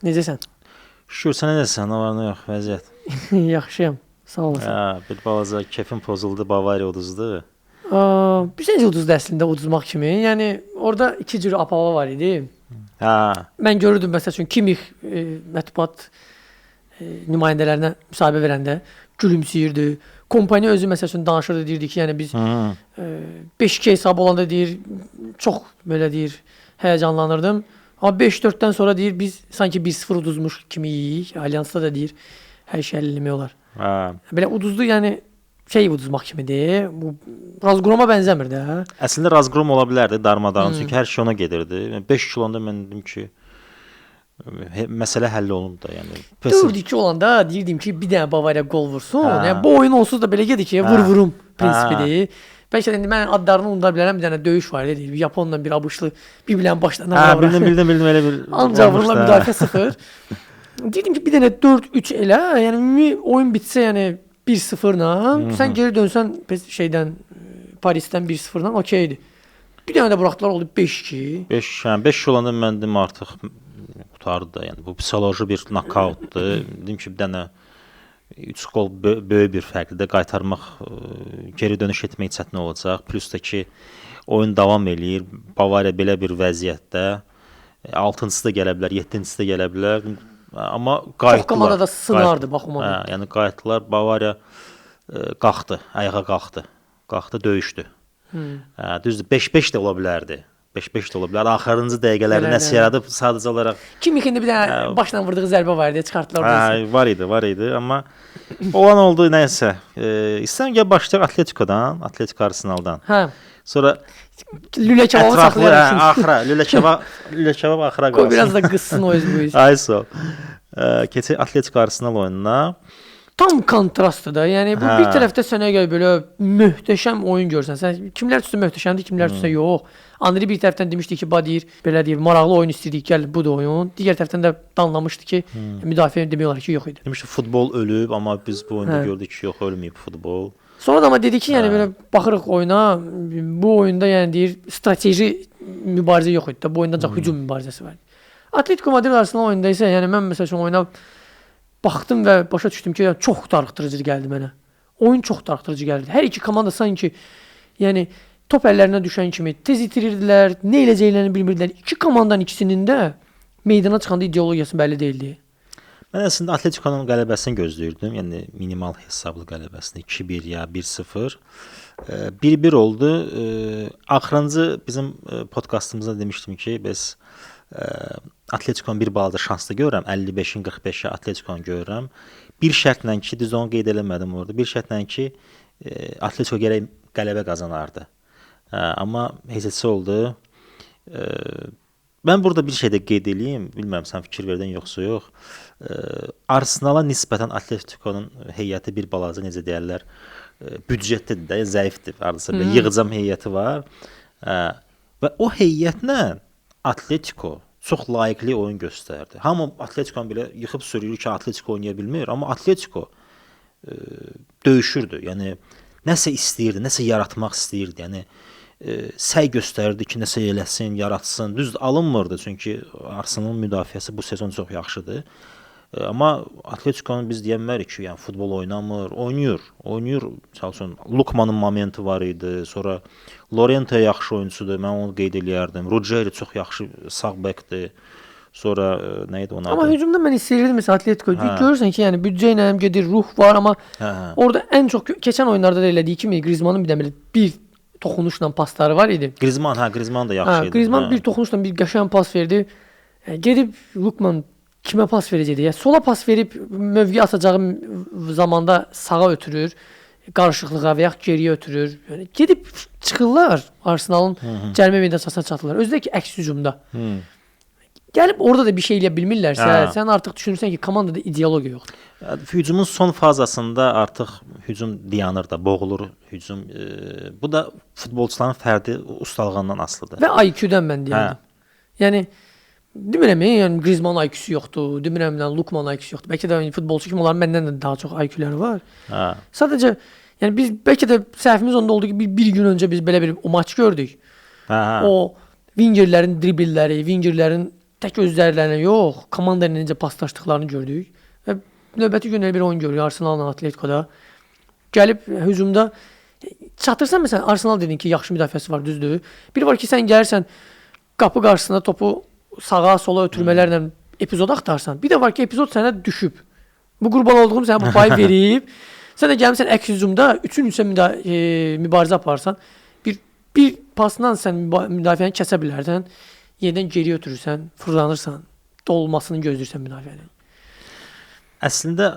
Necəsən? Şükür, sən necəsən? Nə var, nə yox, vəziyyət? Yaxşıyam. Sağ olasın. Hə, bir balaca kefim pozuldu, Bavariya uduzdu. Bir necə uduzdu əslində uduzmaq kimi. Yəni orada iki cür apava var idi. Hə. Mən görürdüm məsəl üçün Kimmich mətbuat nümayəndələrinə müsahibə verəndə gülümsəyirdi. Kompaniya özü məsəl üçün danışırdı, deyirdi ki, yəni biz 5-2 hesabı olanda deyir, çox belə deyir, həyəcanlanırdım. Amma 5-4-dən sonra deyir, biz sanki 1-0 uduzmuş kimi yeyik. Allianzda da deyir, hər şey həll eləmək olar. Hə. Belə uduzdu, yəni şey uduzmaq kimidir. Bu Razqroma bənzəmir də. Hə? Əslində Razqrom ola bilərdi darmadağın, çünki hər şey ona gedirdi. 5-2 olanda mən dedim ki, məsələ həll olunub da, yəni. 4-2 olanda deyirdim ki, bir dənə Bavariya qol vursun. Hə. Yəni bu oyun onsuz da belə gedir ki, vur-vurum prinsipidir. Bəlkə də indi mən adlarını unuda bilərəm, bir dənə döyüş var idi. Bir Yaponla bir ABŞ-lı bir-birlərinin başlarına Hə, vura-vura. bildim, elə bir Ancaq olmuşdu, vurulan hə. müdafiə 0. Deyirdim ki, bir dənə 4-3 elə, yəni ümumi oyun bitsə, yəni 1-0-la, sən geri dönsən şeydən Parisdən 1-0-la okeydir. Bir dənə də buraxdılar, oldu 5-2. 5, hə, 5 olanda mən dedim artıq qurtardı da. Yəni bu psixoloji bir nokautdur. Dedim ki, bir dənə 3 qol böyük bir fərqdir. Qaytarmaq, geri dönüş etmək çətin olacaq. Plus da ki, oyun davam eləyir. Bavariya belə bir vəziyyətdə 6-cısı da gələ bilər, 7-cisi də gələ bilər. Amma qayıtdılar. Çox komanda da sınardı bax o moment. Hə, yəni qayıtdılar. Bavariya qalxdı, ayağa qalxdı. Qalxdı, döyüşdü. Hə, düzdür, 5-5 də ola bilərdi. 5-5 də ola bilər. Axırıncı dəqiqələrdə nəsə yaradıb sadəcə olaraq Kimmich indi bir dənə başla vurduğu zərbə var idi, çıxartdılar oradan. Hə, var idi, amma olan oldu nəysə. İstəyirəm gəl başlayaq Atletico'dan, Atletico Arsenal'dan. Hə. Sonra lülə kebabı saxlayarıq şimdi. Axıra, lülə kebab axıra qalsın. Qoy biraz da qızsın o öz bu iş. Ay sağ ol. Keçək Atletico Arsenal oyununa. Tam kontrastdır da. Yəni bu bir tərəfdə sənə gəl belə möhtəşəm oyun görsən. Sən kimlər üçün möhtəşəmdir, kimlər üçün yox. Andri bir tərəfdən demişdi ki, ba deyir, belə deyir, maraqlı oyun istəyirik, gəl budur oyun. Digər tərəfdən də danlamışdı ki, müdafiə demək olar ki, yox idi. Demişdi futbol ölüb, amma biz bu oyunda gördük ki, yox, ölməyib futbol. Sonra da amma dedi ki, yəni belə baxırıq oyuna, bu oyunda yəni deyir, strateji mübarizə yox idi də. Bu oyunda ancaq hücum mübarizəsi var idi. Atletico Madrid Arsenal oyunda isə, yəni mən məsəl üçün oyuna baxdım və başa düşdüm ki, yəni, çox darıxdırıcı gəldi mənə. Oyun çox darıxdırıcı gəldi. Hər iki komanda sanki yəni top əllərinə düşən kimi tez itirirdilər, nə eləyəcəklərini bilmirdilər. İki komandanın ikisinin də meydana çıxanda ideologiyası bəlli deyildi. Mən əslində Atletico'nun qələbəsini gözləyirdim. Yəni minimal hesablı qələbəsini 2-1 ya 1-0. 1-1 oldu. Axırıncı bizim podkastımızda demişdim ki, biz Atletico'nun bir balaca şanslı görürəm. 55-in 45-ə Atletico'nu görürəm. Bir şərtlə ki, düz onu qeyd eləmədim orada. Bir şərtlə ki, Atletico gərək qələbə qazanardı. Amma heç oldu. Mən burada bir şey də qeyd eləyim. Bilmirəm sən fikir verdin yoxsa yox. Arsenala nisbətən Atletico'nun heyəti bir balaca necə deyərlər, büdcətlidir də, zəifdir. Hardasa belə yığcam heyəti var. Və o heyətlə Atletico çox layiqli oyun göstərdi. Hamı Atletico-nu belə yıxıb sürüyür ki, Atletico oynaya bilmir, amma Atletico döyüşürdü. Yəni nəsə istəyirdi, nəsə yaratmaq istəyirdi. Yəni səy göstərirdi ki, nəsə eləsin, yaratsın. Düzdür, alınmırdı, çünki Arsenalın müdafiəsi bu sezon çox yaxşıdır. Amma Atletico-nu biz deyə bilmərik ki, yəni futbol oynamır, oynayır. Məsəl üçün Lukmanın momenti var idi. Sonra Lorente yaxşı oyunçudur, mən onu qeyd eləyərdim. Ruggeri çox yaxşı sağ bekdir. Sonra nə idi onun adı? Amma hücumda mən hiss edirdim məsələn Atletico. Görürsən ki, yəni büdcə ilə gedir, ruh var, amma orada ən çox keçən oyunlarda da elədiyi kimi Griezmannın bir də belə bir toxunuşla pasları var idi. Griezmann, Griezmann da yaxşı idi. Griezmann bir toxunuşla bir qəşəng pas verdi. Gedib Lukman kimə pas verəcəkdi? Yəni sola pas verib mövqe atacağı zamanda sağa ötürür, qarışıqlığa və yaxud geriyə ötürür. Yəni gedib çıxırlar Arsenalın cərimə meydançasına çatırlar. Özü də ki əks hücumda. Gəlib orada da bir şey eləyə bilmirlərsə, sən artıq düşünürsən ki, komandada ideologiya yoxdur. Hücumun son fazasında artıq hücum dayanır da, boğulur hücum. Bu da futbolçuların fərdi ustalığından asılıdır. Və IQ-dən mən deyərdim. Yəni demirəm, yəni Griezmann IQ-su yoxdur, demirəm Lukman IQ-su yoxdur. Bəlkə də futbolçu kimi onların məndən də daha çox IQ-ləri var. Sadəcə yəni biz bəlkə də səhvimiz onda oldu ki, bir gün öncə biz belə bir o maç gördük. O wingerlərin dribbelləri, wingerlərin tək özlərinə yox, komanda ilə necə paslaşdıqlarını gördük. Və növbəti gün elə bir oyun görürük Arsenal'la Atletico'da. Gəlib hücumda çatırsan məsələn Arsenal dedin ki, yaxşı müdafiəsi var, düzdür. Bir var ki, sən gəlirsən qapı qarşısında topu sağa, sola ötürmələrlə epizod axtarsan. Bir də var ki, epizod sənə düşüb. Bu qurban olduğum sənə bu payı verib. Sən də gəlmisən əks hücumda üçün üçə mübarizə aparsan. Bir pasla sən müdafiəni kəsə bilərsən. Yenidən geriyə ötürürsən, fırlanırsan, dolmasını gözləyirsən müdafiənin. Əslində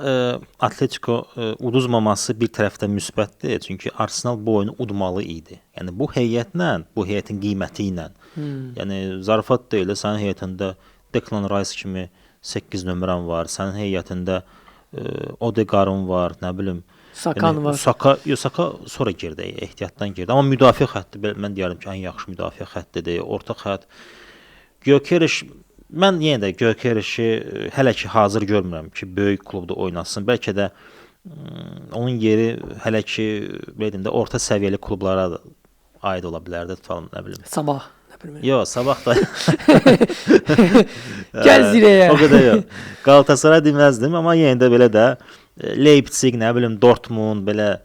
Atletico uduzmaması bir tərəfdən müsbətdir, çünki Arsenal bu oyunu udmalı idi. Yəni bu heyətlə, bu heyətin qiyməti ilə. Yəni zarafat deyil, sənin heyətində Declan Rice kimi 8 nömrən var, sənin heyətində Odegaard'ın var, nə bilim, Sakan yəni, var. Saka sonra girdi, ehtiyatdan girdi. Amma müdafiə xətti mən deyərdim ki, ən yaxşı müdafiə xəttidir, orta xətt. Gyökeres, mən yenə də Gyökeresi hələ ki hazır görmürəm ki, böyük klubda oynasın. Bəlkə də onun yeri hələ ki, belə deyim də, orta səviyyəli klublara da aid ola bilərdi falan, nə bilim. Sabah, nə bilim. Yox, sabah da. Gəl zirəyə. O qədər yox. Galatasaray deməzdim, amma yenə də belə də Leipzig, nə bilim, Dortmund, belə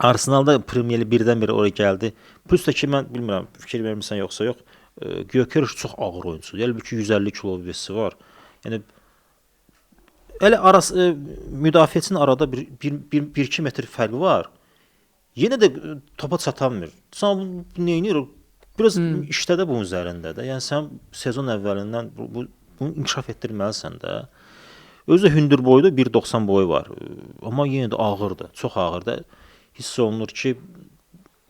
Arsenalda Premier Lig birdən-birə oraya gəldi. Plus da ki, mən bilmirəm, fikir vermirsən yoxsa yox. Gyökeres çox ağır oyunçudur. Yəni ki 150 kilo vesi var. Yəni elə arası müdafiəçinin arada 1-2 metr fərqi var. Yenə də topa çatamır. Sən bu nə edir? Biraz işdə də bunun üzərində də. Yəni sən sezon əvvəlindən bunu inkişaf etdirməlisən də. Özü də hündür boyda 1.90 boyu var. Amma yenə də ağırdır, çox ağırdır. Hiss olunur ki,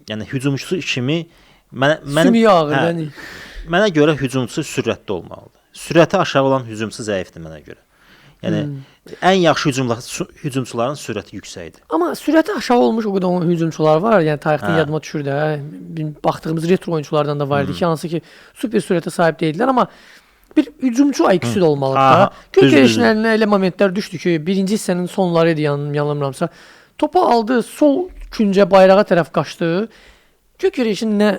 yəni hücumçusu kimi sümüyü ağır, yəni. Mənə görə hücumçu sürətli olmalıdır. Sürəti aşağı olan hücumçu zəifdir mənə görə. Yəni ən yaxşı hücumçuların sürəti yüksəkdir. Amma sürəti aşağı olmuş o qədər hücumçular var. Yəni tarixdə yadıma düşür də. Baxdığımız retro oyunçulardan da var idi ki, hansı ki super sürətə sahib deyildilər, amma bir hücumçu IQ-su da olmalıdır da. Gyökeresin əlinə elə momentlər düşdü ki, birinci hissənin sonları idi, yanılmıramsa. Topu aldı, sol küncə bayrağa tərəf qaçdı. Gyökeresin nə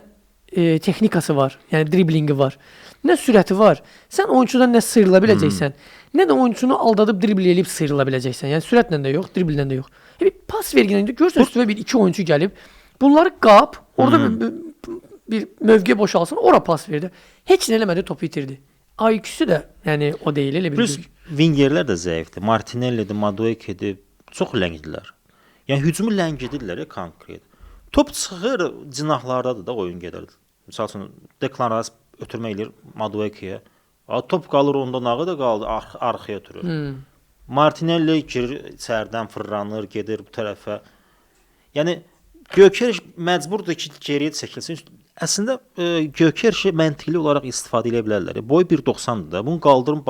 texnikası var, yəni driblingi var, nə sürəti var. Sən oyunçudan nə sıyrıla biləcəksən, nə də oyunçunu aldadıb dribl eləyib sıyrıla biləcəksən. Yəni sürətlə də yox, dribllə də yox. Bir pas vergənində görürsən üstünə bir iki oyunçu gəlib, bunları qap, orada bir mövqe boşalsın, ora pas verdi. Heç nə eləmədi, topu itirdi. IQ-su da yəni o deyil, elə bir. Plus wingerlər də zəifdir. Martinelli'dir, Madueke'dir, çox ləngidilər. Yəni hücumu ləngidirlər konkret. Top çıxır, cinahlardadır da oyun gedir. Misal üçün Declan Rice ötürmə eləyir Madueke'yə. Top qalır onda, nağı da qaldı, arxaya ötürür. Martinelli girir içəridən, fırlanır, gedir bu tərəfə. Yəni Gyökeres məcburdur ki, geriyə çəkilsin. Əslində Gyökeresi məntiqli olaraq istifadə edə bilərlər. Boyu 1.90-dır da. Bunu qaldırım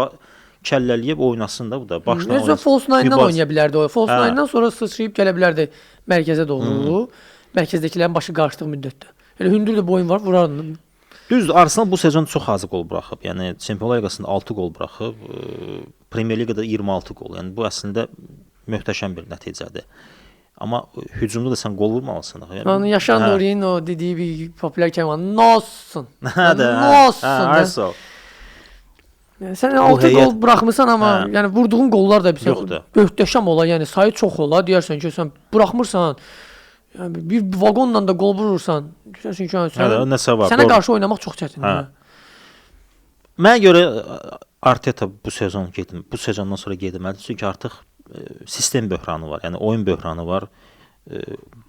kəllələyib oynasın da bu da. Başdan oynasın. False nine-dan oynaya bilərdi o. False nine-dan sonra sıçrayıb gələ bilərdi mərkəzə doğru. Mərkəzdəkilərin başı qarışdığı müddətdə. Elə hündür də boyun var, vurardın. Düzdür, Arsenal bu sezon çox az qol buraxıb. Yəni Çempionlar Liqasında 6 qol buraxıb, Premier Liqada 26 qol. Yəni bu əslində möhtəşəm bir nəticədir. Amma hücumda da sən qol vurmalısan axı. Yəni Yaşar Nuri'nin o dediyi bir populyar kəlmə "Nosun". Nosun. Yəni sən 6 qol buraxmısan, amma yəni vurduğun qollar da bir möhtəşəm ola, yəni sayı çox ola, deyərsən ki, sən buraxmırsan. Yəni bir vaqonla da qol vurursan, deyərsən ki, sənə qarşı oynamaq çox çətindir. Mənə görə Arteta bu sezon bu sezondan sonra getməlidir. Çünki artıq sistem böhranı var, yəni oyun böhranı var.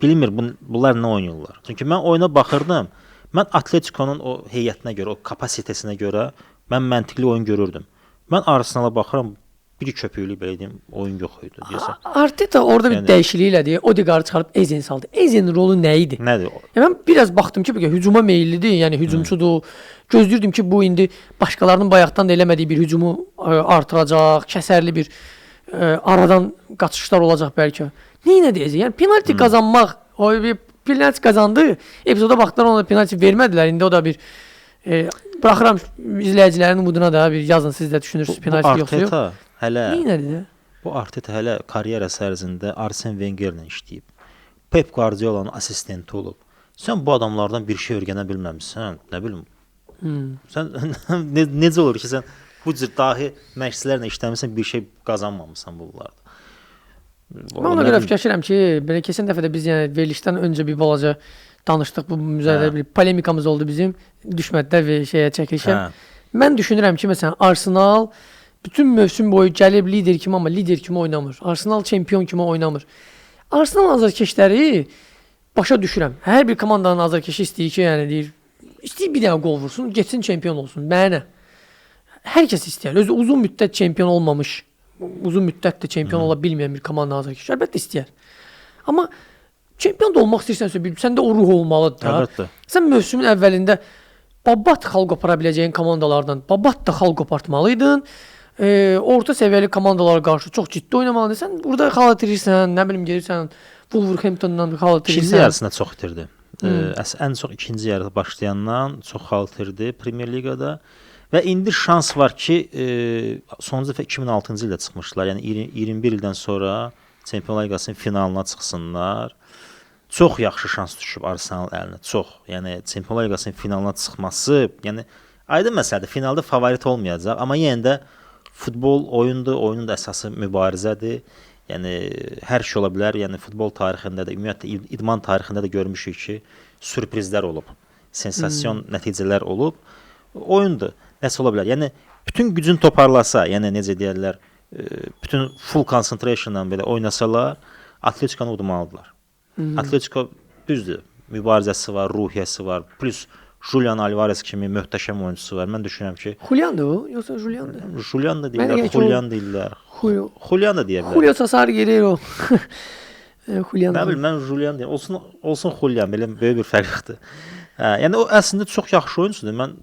Bilmir bunlar nə oynayırlar. Çünki mən oyuna baxırdım. Mən Atletico'nun o heyətinə görə, o kapasitesinə görə mən məntiqli oyun görürdüm. Mən Arsenala baxıram, bir köpüklük belə deyim, oyun yox idi deyəsən. Arteta orada bir dəyişiklik elədi. Odegaard'ı çıxarıb Eze'ni saldı. Eze'nin rolu nə idi? Nədir o? Yəni mən biraz baxdım ki, hücuma meyillidir, yəni hücumçudur. Gözləyirdim ki, bu indi başqalarının bayaqdan da eləmədiyi bir hücumu artıracaq, kəsərli bir aradan qaçışlar olacaq bəlkə. Nə elədi Eze? Yəni penalti qazanmaq, o bir penalti qazandı. Epizoda baxdılar, ona penalti vermədilər. İndi o da bir buraxıram izləyicilərin umuduna da bir yazın, siz də düşünürsünüz penalti yoxsa yox. Hələ Nə? Bu Arteta hələ karyerası ərzində Arsene Wengerlə işləyib. Pep Guardiola'nın asistenti olub. Sən bu adamlardan bir şey öyrənə bilməmisən, nə bilim. Sən necə olur ki, sən bu cür dahi məşqçilərlə işləmisən, bir şey qazanmamısan bunlarda. Mən ona görə fikirləşirəm ki, belə keçən dəfə də biz yəni verilişdən öncə bir balaca danışdıq, bu müzakirə bir polemikamız oldu bizim, düşmədilər və şeyə çəkilişə. Mən düşünürəm ki, məsələn, Arsenal bütün mövsüm boyu gəlib lider kimi, amma lider kimi oynamır. Arsenal çempion kimi oynamır. Arsenal azarkeşləri başa düşürəm. Hər bir komandanın azarkeşi istəyir ki, yəni deyir, istəyir bir dənə qol vursun, getsin çempion olsun. Mənə. Hər kəs istəyir. Özü uzun müddət çempion olmamış, uzun müddət də çempion ola bilməyən bir komanda azarkeşi əlbəttə istəyər. Amma çempion da olmaq istəyirsənsə, səndə o ruh olmalıdır da. Əlbəttə. Sən mövsümün əvvəlində babat xal qopara biləcəyin komandalardan babat da xal qopartmalıydın. Orta səviyyəli komandalara qarşı çox ciddi oynamalıydın. Sən burada xal itirirsən, nə bilim gelirsən Wolverhamptondan xal itirirsən. İkinci yarısında çox itirdi. Ən çox ikinci yarı başlayandan çox xal itirdi Premier Liqada. Və indi şans var ki, sonuncu dəfə 2006-cı ildə çıxmışlar. Yəni 21 ildən sonra Çempionlar Liqasının finalına çıxsınlar. Çox yaxşı şans düşüb Arsenal əlinə, çox. Yəni Çempionlar Liqasının finalına çıxması, yəni aydın məsələdir, finalda favorit olmayacaq, amma yenə də futbol oyundur, oyunun da əsası mübarizədir. Yəni hər şey ola bilər. Yəni futbol tarixində də, ümumiyyətlə idman tarixində də görmüşük ki, sürprizlər olub, sensasiyon nəticələr olub. Oyundur, nəsə ola bilər. Yəni bütün gücünü toparlasa, yəni necə deyirlər, bütün full concentration-la belə oynasalar, Atletico-nu udmalıdırlar. Atletico düzdür, mübarizəsi var, ruhiyyəsi var. Plus Julian Alvarez kimi möhtəşəm oyuncusu var. Mən düşünürəm ki, Juliandır o, yoxsa Juliandır? Julian da deyirlər, Julian deyirlər. Julian da deyə bilər. Julio Cesar Guerrero. Julian. Nə bilim, mən Julian deyirəm. Olsun, olsun Julian, belə böyük bir fərq yoxdur. Hə, yəni o əslində çox yaxşı oyuncudur. Mən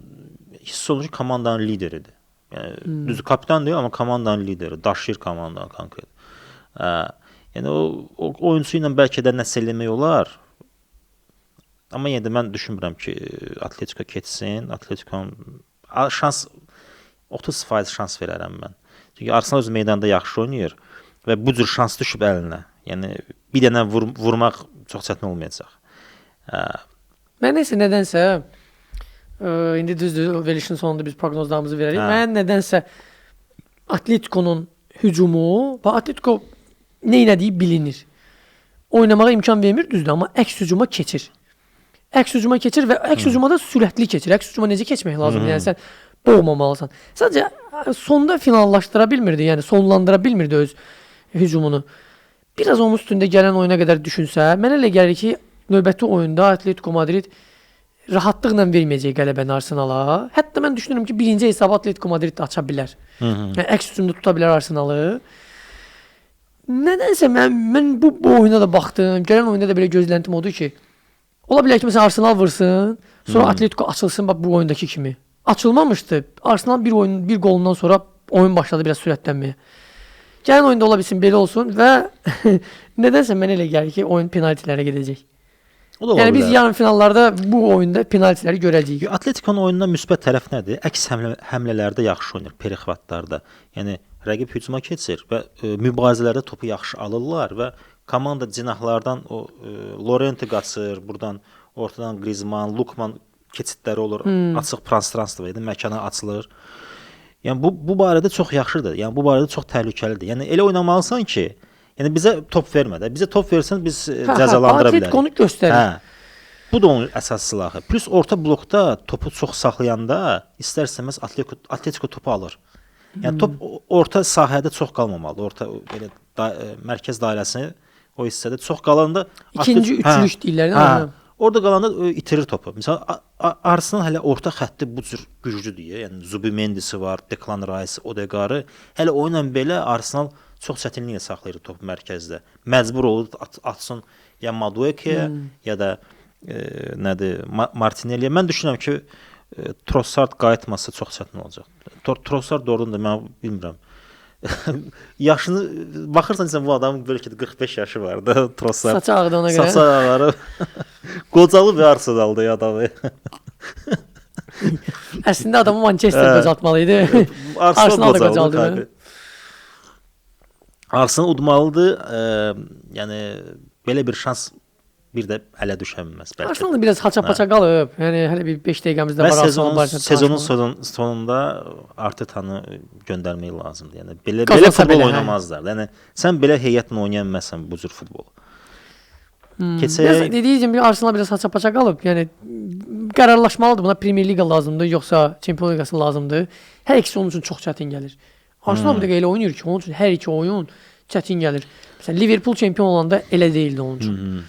hiss olunur ki, komandanın lideridir. Yəni düzdür, kapitan deyil, amma komandanın lideri, daşıyır komandanı konkret. Hə, yəni o oyunçu ilə bəlkə də nəsə eləmək olar. Amma yenə də mən düşünmürəm ki, Atletico keçsin. Atletico-nun şans 30% şans verərəm mən. Çünki Arsenal öz meydanda yaxşı oynayır və bu cür şans düşüb əlinə. Yəni bir dənə vurmaq çox çətin olmayacaq. Mən nəsə nədənsə indi düzdür, verilişin sonunda biz proqnozlarımızı verərik. Mən nədənsə Atletico-nun hücumu və Atletico nə elədiyi bilinir. Oynamağa imkan vermir düzdür, amma əks hücuma keçir. Əks hücuma keçir və əks hücuma da sürətli keçir. Əks hücuma necə keçmək lazımdır? Yəni sən boğmamalısan. Sadəcə sonda finallaşdıra bilmirdi, yəni sonlandıra bilmirdi öz hücumunu. Biraz onun üstündə gələn oyuna qədər düşünsə, mənə elə gəlir ki, növbəti oyunda Atletico Madrid rahatlıqla verməyəcək qələbəni Arsenala. Hətta mən düşünürüm ki, birinci hesabı Atletico Madrid də aça bilər. Yəni əks hücumda tuta bilər Arsenalı. Nədənsə mən bu oyuna da baxdım. Gələn oyunda da belə gözləntim odur ki, ola bilər ki, məsələn Arsenal vursun, sonra Atletico açılsın bax bu oyundakı kimi. Açılmamışdı. Arsenal bir qolundan sonra oyun başladı biraz sürətlənməyə. Gələn oyunda ola bilsin belə olsun və nədənsə mənə elə gəlir ki, oyun penaltilərə gedəcək. Yəni biz yarım finallarda bu oyunda penaltiləri görəcəyik. Atletico'nun oyununda müsbət tərəf nədir? Əks həmlələrdə yaxşı oynayır, perixvatlarda. Yəni rəqib hücuma keçir və mübarizələrdə topu yaxşı alırlar və komanda cinahlardan o Lorente qaçır, buradan ortadan Griezmann, Lukman keçidləri olur, açıq prostranstvo, yəni məkana açılır. Yəni bu barədə çox yaxşıdır. Yəni bu barədə çox təhlükəlidir. Yəni elə oynamalısan ki, yəni bizə top vermə də. Bizə top versən biz cəzalandıra bilərik. Atletico-nu göstərir. Hə. Bu da onun əsas silahı. Plus orta blokda topu çox saxlayanda istər-istəməz Atletico topu alır. Yəni top orta sahədə çox qalmamalıdır. Orta belə mərkəz dairəsini o hissədə çox qalanda ikinci üçlük deyirlər, hə. Orada qalanda itirir topu. Məsələn Arsenal hələ orta xətti bu cür güclüdür. Yəni Zubimendi'si var, Declan Rice, Odegaard'ı. Hələ oyunla belə Arsenal çox çətinliklə saxlayır topu mərkəzdə. Məcbur olur atsın ya Madueke'yə ya da nədir Martinelli'yə. Mən düşünürəm ki, Trossard qayıtmasa çox çətin olacaq. Trossard doğrudan da mən bilmirəm. Yaşını baxırsan sən bu adamın bəlkə də 45 yaşı var da Trossard. Saçı ağardı ona görə. Saçı ağarıb. Qocalıb və Arsenalda adamı. Əslində adamı Manchester qocaltmalı idi. Arsenal da qocaldı. Arsenal udmalıdır. Yəni belə bir şans Bir də ələ düşə bilməz bəlkə. Arsenal da biraz haça-paça qalıb. Yəni hələ bir 5 dəqiqəmiz də var Arsenal barəsində. Sezonun sonunda Artetanı göndərmək lazımdır. Yəni belə futbol oynamazlar. Yəni sən belə heyətlə oynaya bilməzsən bu cür futbol. Keçək. Biraz dediyim kimi Arsenal biraz haça-paça qalıb. Yəni qərarlaşmalıdır. Buna Premier Liqa lazımdır, yoxsa Çempionlar Liqası lazımdır. Hər ikisi onun üçün çox çətin gəlir. Arsenal bu dəqiqə elə oynayır ki, onun üçün hər iki oyun çətin gəlir. Məsələn, Liverpool çempion olanda elə deyildi onun üçün.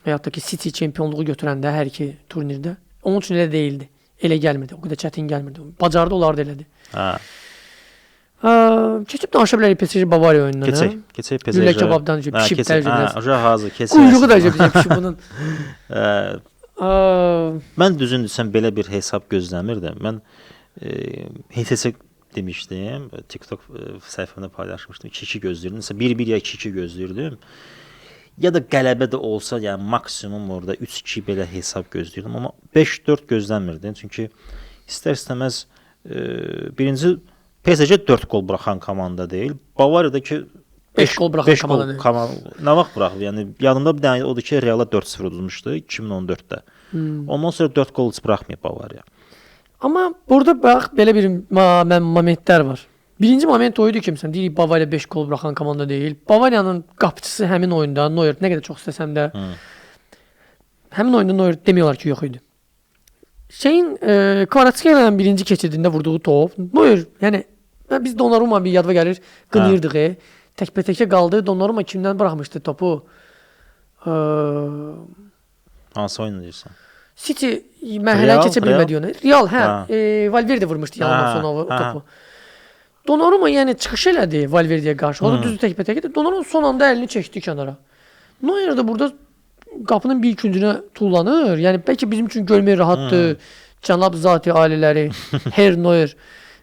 Və yaxud da ki, City çempionluğu götürəndə hər iki turnirdə onun üçün elə deyildi. Elə gəlmirdi. O qədər çətin gəlmirdi. Bacardı, onlar da elədi. Hə. Keçib danışa bilərik PSG Bavariya oyunundan. Keçək PSG. Lülə kebabdan pişib də biraz. Hə, hazır keçək. Quyruğu da bizə pişib bunun. Mən düzün desəm belə bir hesab gözləmirdim. Mən heç demişdim, TikTok səhifəmdə paylaşmışdım. 2-2 gözləyirdim. Məsələn 1-1 ya 2-2 gözləyirdim. Ya da qələbə də olsa, yəni maksimum orada 3-2 belə hesab gözləyirdim, amma 5-4 gözləmirdim. Çünki istər-istəməz birinci PSG 4 qol buraxan komanda deyil. Bavariyadakı 5 qol buraxan komanda deyil. Nə vaxt buraxıb? Yəni yadımda bir dənə odur ki, Reala 4-0 uduzmuşdu 2014-də. Ondan sonra 4 qol heç buraxmayıb Bavariya. Amma burada bax belə bir momentlər var. Birinci moment o idi ki, məsələn, deyirik Bavariya 5 qol buraxan komanda deyil. Bavariyanın qapıçısı həmin oyunda Neuer, nə qədər çox istəsəm də, həmin oyunda Neuer demək olar ki, yox idi. Şeyin Kvaratskhelia birinci keçidində vurduğu top, Neuer, yəni biz Donnarumma bir yadıma gəlir, qınayırdıq. Təkbətəkə qaldı. Donnarumma kimdən buraxmışdı topu? Hansı oyunu deyirsən? City mərhələni keçə bilmədi onu. Real, hə. Valverde vurmuşdu yanından sonra o topu. Donnarumma yəni çıxış elədi Valverde'yə qarşı. O da düzü təkbətək idi. Donnarumma son anda əlini çəkdi kənara. Neuer də burada qapının bir küncünə tullanır. Yəni bəlkə bizim üçün görmək rahatdır. Cənab zati ailələri, Herr Neuer.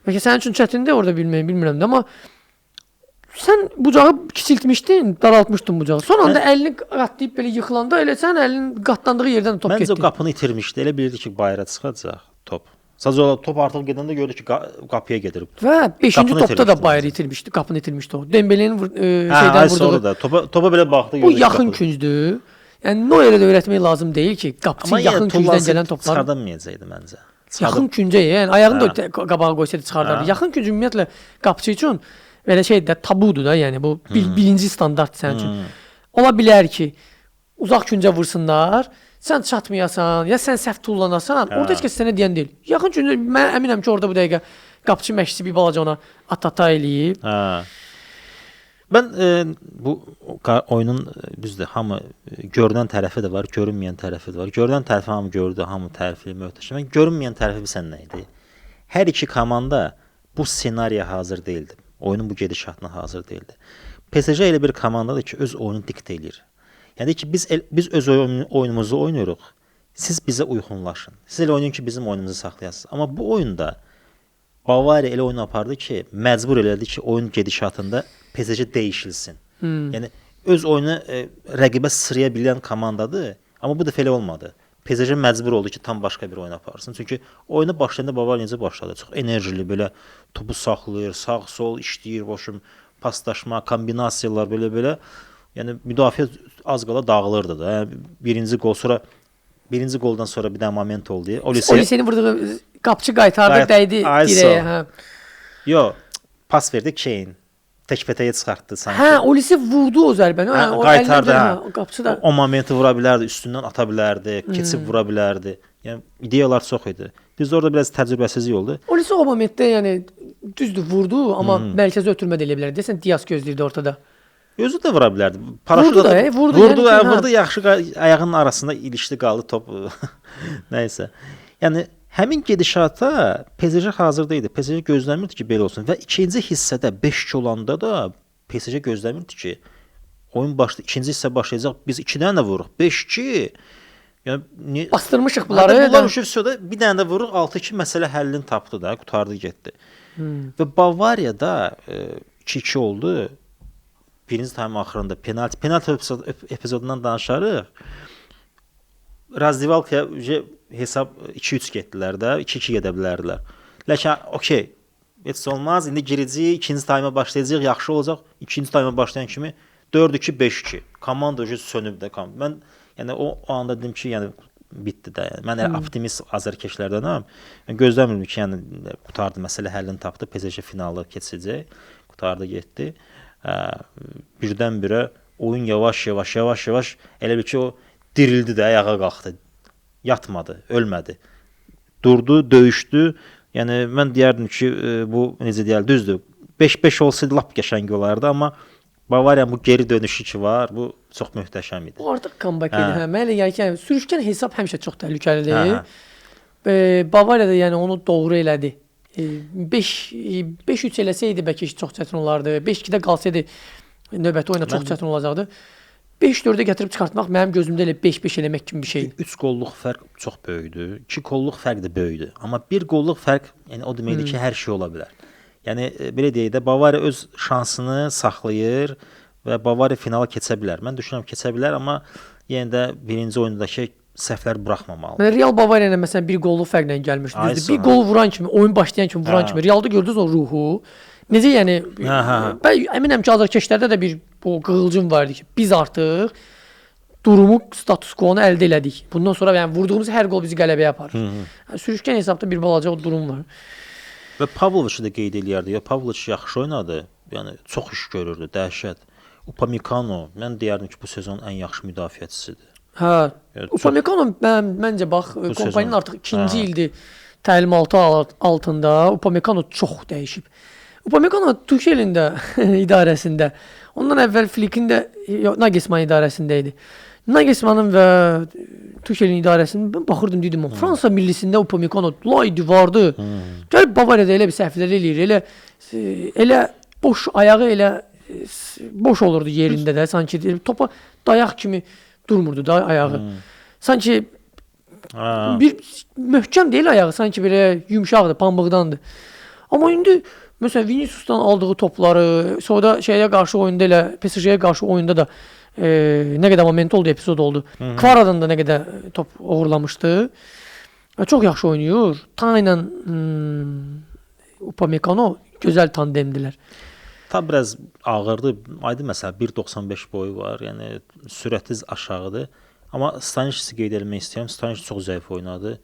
Bəlkə sənin üçün çətindir orada bilməyim, bilmirəm də, amma sən bucağı kiçiltmişdin, daraltmışdın bucağı. Son anda əlini qatlayıb belə yıxılanda elə sən əlinin qatlandığı yerdən top getdi. Məncə o qapını itirmişdi. Elə bilirdi ki, bayıra çıxacaq top. Sadəcə olaraq top artıq gedəndə gördü ki, qapıya gedir. Və 5-ci topda da bayırı itirmişdi, qapını itirmişdi o. Dembele'nin şeydən vurduğu. Sonra da topa belə baxdı. Bu yaxın küncdür. Yəni Neuer'ə də öyrətmək lazım deyil ki, qapıçı yaxın küncdən gələn topları çıxardamayacaqdı məncə. Yaxın küncə, yəni ayağını da qabağa qoysaydı çıxardardı. Yaxın künc ümumiyyətlə qapıçı üçün belə şey də tabudur da, yəni bu birinci standart sənin üçün. Ola bilər ki, uzaq küncə vursunlar, sən çatmayasan, ya sən səhv tullanasan, orada heç kəs sənə deyən deyil. Yaxın küncə, mən əminəm ki, orada bu dəqiqə qapıçı məşqçisi bir balaca ona at-ata eləyib. Hə. Mən bu oyunun düzdür, hamı görünən tərəfi də var, görünməyən tərəfi də var. Görünən tərəfi hamı gördü, hamı tərifli, möhtəşəm. Görünməyən tərəfi bilsən nə idi? Hər iki komanda bu ssenariyə hazır deyildi. Oyunun bu gedişatına hazır deyildi. PSG elə bir komandadır ki, öz oyunu diktə eləyir. Yəni ki, biz öz oyunumuzu oynayırıq, siz bizə uyğunlaşın. Siz elə oynayın ki, bizim oyunumuzu saxlayasınız. Amma bu oyunda Bavariya elə oyun apardı ki, məcbur elədi ki, oyun gedişatında PSG dəyişilsin. Yəni öz oyunu rəqibə sıraya bilən komandadır, amma bu dəfə elə olmadı. PSG məcbur oldu ki, tam başqa bir oyun aparsın. Çünki oyuna başlayanda Bavariya necə başladı? Çox enerjili, belə topu saxlayır, sağ-sol işləyir, boşum paslaşma, kombinasiyalar belə-belə. Yəni müdafiə az qala dağılırdı da. Yəni birinci qol sonra birinci qoldan sonra bir dənə moment oldu. Olise'nin vurduğu qapıçı qaytardı, dəydi direğə, hə. Yo, pas verdi Kane. Təkbətəyə çıxartdı sanki. Hə, Olise vurdu o zərbəni. Hə, o qaytardı, hə. O qapıçı da o momenti vura bilərdi, üstündən ata bilərdi, keçib vura bilərdi. Yəni ideyalar çox idi. Düzdür, orada biraz təcrübəsizlik oldu. Olise o momentdə yəni düzdür vurdu, amma mərkəzə ötürmə də eləyə bilərdi. Deyəsən Diaz gözləyirdi ortada. Özü də vura bilərdi. Vurdu da, vurdu. Vurdu, yəni, vurdu, yaxşı ayağının arasında ilişdi qaldı top. Nəysə. Yəni həmin gedişata PSG hazır deyildi. PSG gözləmirdi ki, belə olsun və ikinci hissədə 5-2 olanda da PSG gözləmirdi ki, oyun başladı, ikinci hissə başlayacaq. Biz 2 dənə də vururuq. 5-2. Yəni bastırmışıq bunları. Bunlar uşaq bir dənə də vururuq, 6-2 məsələ həllini tapdı da, qurtardı getdi. Və Bavariyada 2-2 oldu. Birinci taym axırında penalti epizodundan danışarıq. Razdivalkaya hesab 2-3 getdilər də, 2-2 gedə bilərdilər. Lakin okey, heç olmaz. İndi girəcəyik, ikinci tayma başlayacağıq, yaxşı olacaq. İkinci tayma başlayan kimi 4-2, 5-2. Komanda sönüb də. Mən Yəni o anda dedim ki, yəni bitdi də. Yəni, mən elə optimist azarkeşlərdənəm. Mən gözləmirdim ki, yəni qurtardı, məsələ həllini tapdı. PSG finalı keçəcək. Qurtardı, getdi. Birdən-birə oyun yavaş-yavaş elə bil ki, o dirildi də, ayağa qalxdı. Yatmadı, ölmədi. Durdu, döyüşdü. Yəni mən deyərdim ki, bu necə deyər, düzdür. 5-5 olsaydı lap qəşəng olardı, amma Bavariyanın bu geri dönüşü ki var, bu çox möhtəşəm idi. Bu artıq comeback idi. Hə, mənə elə gəlir ki, yəni, sürüşkən hesab həmişə çox təhlükəlidir. Bavariya da yəni onu doğru elədi. 5-3 eləsəydi bəlkə çox çətin olardı. 5-2-də qalsaydı növbəti oyuna çox çətin olacaqdı. 5-4-ə gətirib çıxartmaq mənim gözümdə elə 5-5 eləmək kimi bir şeydir. 3 qolluq fərq çox böyükdür. 2 qolluq fərq də böyükdür. Amma 1 qolluq fərq, yəni o deməkdir ki, hər şey ola bilər. Yəni belə deyək də, Bavariya öz şansını saxlayır və Bavariya finala keçə bilər. Mən düşünürəm keçə bilər, amma yenə də birinci oyundakı səhvlər buraxmamalıdır. Mən Real Bavariya ilə məsələn bir qolluq fərqlə gəlmişdi. Düzdür? Bir qol vuran kimi, oyun başlayan kimi vuran kimi Realda gördünüz o ruhu. Necə yəni? Mən əminəm ki, azarkeşlərdə də bir bu qığılcım var idi ki, biz artıq durumu, status quo-nu əldə elədik. Bundan sonra yəni vurduğumuz hər qol bizi qələbəyə aparır. Yəni, sürüşkən hesabda bir balaca o durum var. Və Pavloviçi də qeyd eləyərdi. Ya Pavloviç yaxşı oynadı. Yəni çox iş görürdü, dəhşət. Upamecano, mən deyərdim ki, bu sezonun ən yaxşı müdafiəçisidir. Hə. Yəni, Upamecano məncə bax, kompanyanın artıq ikinci ildir təlimatı altında Upamecano çox dəyişib. Upamecano Tuchel'in də idarəsində, ondan əvvəl Flick'in də Nagelsmann idarəsində idi. Nagelsmannın və Tuchel'in idarəsində mən baxırdım, dedim, Fransa millisində Upamecano lay divardı. Gəlib Bavariyada elə bir səhvlər eləyir, elə boş ayağı elə boş olurdu yerində də, sanki topa dayaq kimi durmurdu da ayağı. Sanki bir möhkəm deyil ayağı, sanki belə yumşaqdır, pambıqdandır. Amma indi məsələn Vinicius'dan aldığı topları, sonra şeyə qarşı oyunda elə PSG-yə qarşı oyunda da nə qədər moment oldu, epizod oldu. Kvara'dan da nə qədər top oğurlamışdı. Çox yaxşı oynayır. Ta ilə Upamecano gözəl tandemdilər. Ta biraz ağırdı. Aydın məsələ 1.95 boyu var. Yəni sürəti aşağıdır. Amma Stanisici qeyd etmək istəyirəm. Stanisic çox zəif oynadı.